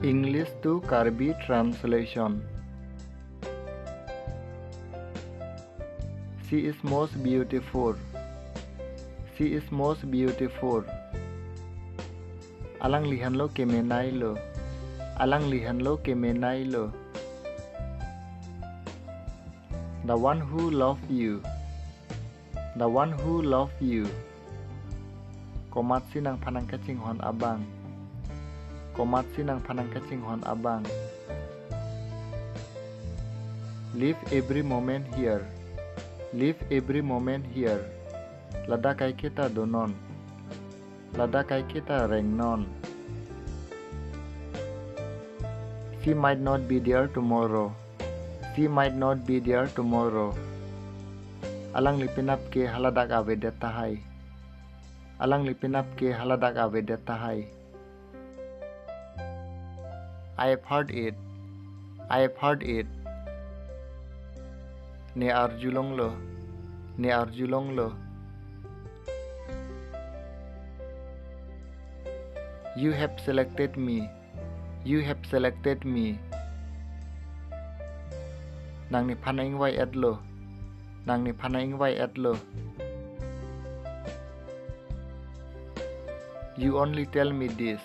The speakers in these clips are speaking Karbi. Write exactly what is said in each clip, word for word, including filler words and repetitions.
English to Karbi translation. She is most beautiful. She is most beautiful. Alangli henlo kemenei lo. Alangli henlo kemenei lo. The one who love you. The one who love you. Komatsi nangphan nangkachinghon abang. Komatsi nangphan nangkachinghon abang. Live every moment here. Live every moment here. Ladak kaike ta donon. Ladak kaike ta rengnon. She might not be there tomorrow. She might not be there tomorrow. Alangli penap ke haladak avedet tahai. Alangli penap ke haladak avedet tahai. I have heard it. I have heard it. Ne arjulonglo. Ne arjulonglo. You have selected me. You have selected me. Nang nephan nang-invite-etlo. Nang nephan nang-invite-etlo. You only tell me this.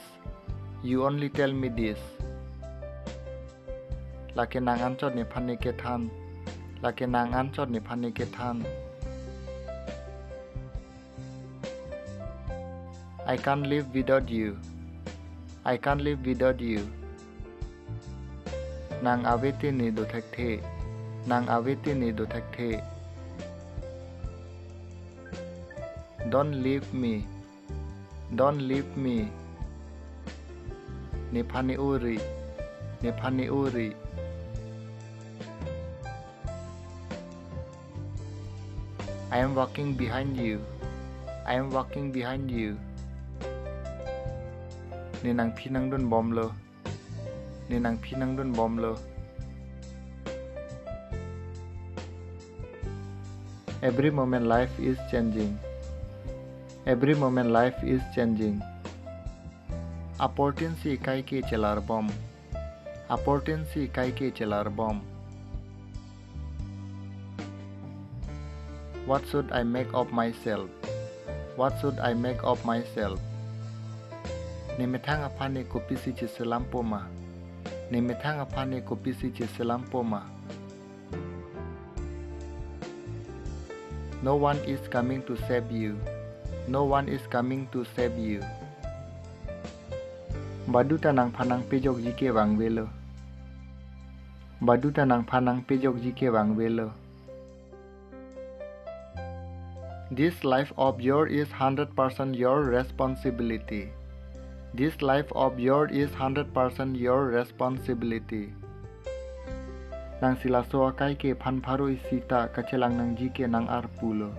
You only tell me this. Lake nang anchot nephan ne kethan. Lake nang anchot nephan ne kethan. I can't live without you. I can't live without you. Nang ave te ne do thekthe. Nang ave te ne do thekthe. Don't leave me. Don't leave me. Nephan ne-ori. Nephan ne-ori. I am walking behind you. I am walking behind you. Ne nangphi nangdunbomlo. Ne nangphi nangdunbomlo. Every moment life is changing. Every moment life is changing. Apor tin si kaike chelarbom. Apor tin si kaike chelarbom. What should I make of myself? What should I make of myself? Ne methang aphan ne kopisi cheselampo ma? Ne methang aphan ne kopisi cheselampo ma? No one is coming to save you. No one is coming to save you. Baduta nangphan nangpejokji ke vangvelo. Baduta nangphan nangpejokji ke vangvelo. This life of your is hundred percent your responsibility. This life of your is hundred percent your responsibility. Nangsi laso akai ke phan pharo isi ta kachelang nangji ke nang arpulo.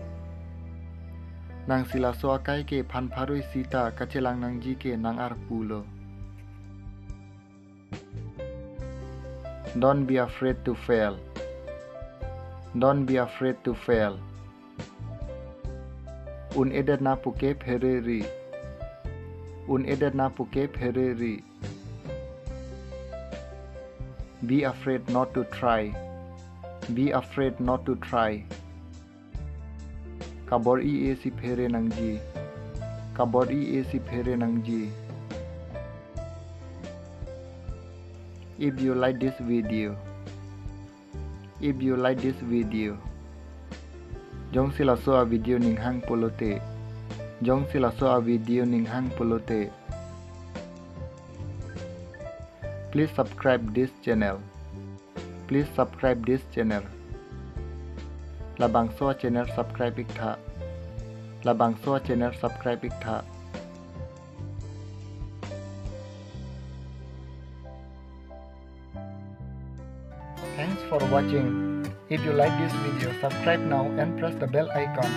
Nangsi laso akai ke phan pharo isi ta kachelang nangji ke nang arpulo. Don't be afraid to fail. Don't be afraid to fail. Un-edet na puke phereri. Un-edet na puke phereri. Be afraid not to try. Be afraid not to try. Kabor-i-e si phere nangji. Kabor-i-e si phere nangji. If you like this video, if you like this video, jongsi laso a-video ning hang pulote, jongsi laso a-video ning hang pulote, please subscribe this channel. Please subscribe this channel. Labangso a-channel subscribe iktha. Labangso a-channel subscribe iktha. Thanks for watching. If you like this video, subscribe now and press the bell icon.